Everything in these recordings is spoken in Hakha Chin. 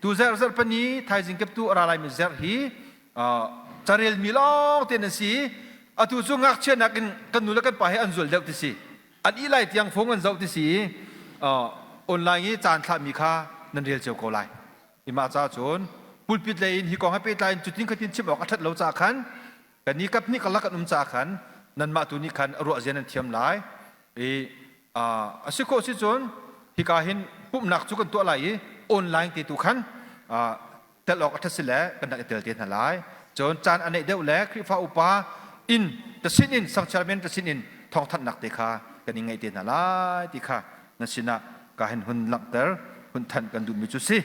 Tu zarh zarhpani thaizing keptu a ra laimi zarh hi carelmi lawng te nan si. Atu cu ngakchia nakin kan nu le kan pa he an zual deuh ti si. An ih lai tiang phone an zoh ti si i online i caan thlahmi kha nan rel cio ko lai. Imah ca cun pulpit lei in hi kong he pehtlai in cutin khatin chim awk a ṭhat lo caah khan kan i kap hnih karlak kan um caah khan nanmah tu nih khan a ruah zia nan thiam lai. I a si khawh si cun hika hin pumhnak cu kan tuah lai i online te tu khan tel awk a ṭhat si le kan rak i tel te hna lai. Cun caan a neih deuh le Khrihfa upa in ta sin in sangchairman ta sin in thawngthanhnak te kha kan i ngaih te hna lai ti kha na sinah ka hin hun langhter hun thanh kan duhmi cu si.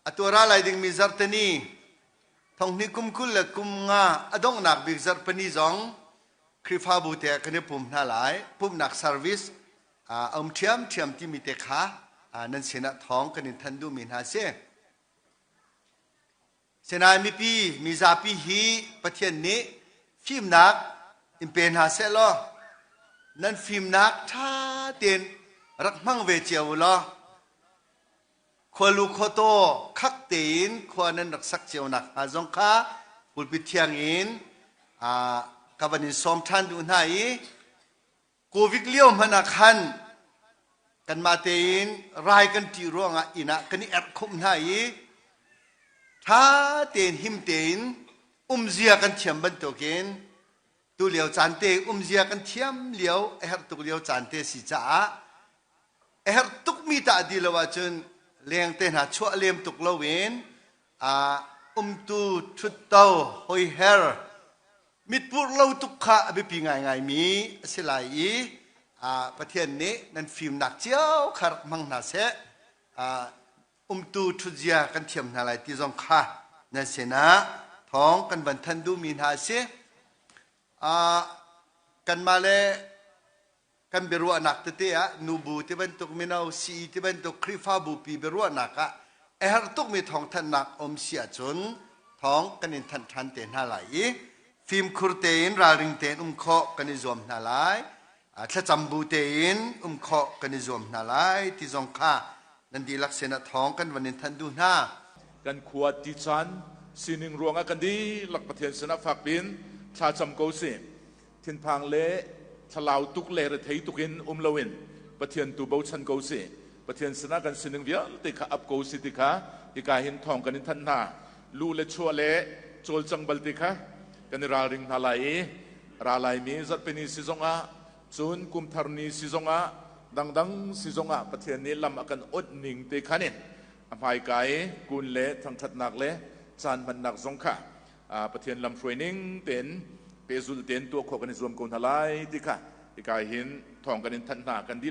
A tuara lai dingmi zarhteni thonghnih kum 20 le kum nga a donghnak bik zarhpini zong Khrihfabu te ah kan i pum hna lai. Pumhnak service a um ṭhiamṭhiam timi te kha nan sinah thawng kan in thanh duhmi hna a si. Sinai mipi mizapi hi Pathian nih fimnak in pe hna seh law nan fimnak ṭha tein rak hmang ve cio u law khualu khuataw khak tein khua nan rak sak cio nak hnga zong kha pulpit thiang in ka van in sawm ṭhan duh hna i Covid lio hmanh ah khan kanmah tein rai kan ṭih ruangah inn ah kan i erhkhumh hna i ṭha tein him tein umzia kan thiam bantukin tulio caan te umzia kan thiam lio a herh tuk lio caan te si caah a herh tukmi tah di lo ahcun leng te hna chuah lem tuk loin umtu ṭhutto hoiher mitpurh lo tuk kha a biapi ngaingaimi a si lai i Pathian nih nan fimnak cio kha rak hmang hna seh. Umtu ṭhutzia kan thiam hna lai ti zong kha nan sinah thawng kan van thanh duhmi hna a si. Kanmah le kan biaruahnak tete ah nubu ti bantuk mino CE ti bantuk Khrihfabu pi biaruahnak ah a herh tukmi thawngthanhnak um si ahcun thawng kan in thanh ṭhan te hna lai i fimkhur tein ralring tein um khawh kan i zuam hna lai. Thlacam bu tein um khawh kan i zuam hna lai ti zong kha nan dihlak sinah thawng kan van in thanh duh hna. Kan khua ti caan sining ruangah kan dihlak Pathian sinah fak piin thlacam ko sih. Thinphang le thlalau tuk le rethei tuk in um loin Pathian tu bochan ko sih. Pathian sinah kan sining vialte kha ap ko si ti kha hika hin thawng kan in thanh hna. Lu le chuah le cawlcang bal ti kha kan i ralring hna lai i ra laimi zarhpini si zongah cun kumthar ni si zongah dangdang si zongah Pathian nih lam a kan onh ning te khan in a hmaika i kun le thangṭhatnak le caan hmannak zong kha Pathian lamhruai ning tein pehzulh tein tuah khawh kan i zuam ko hna lai ti kha hika hin thawng kan in thanh hna kan dih.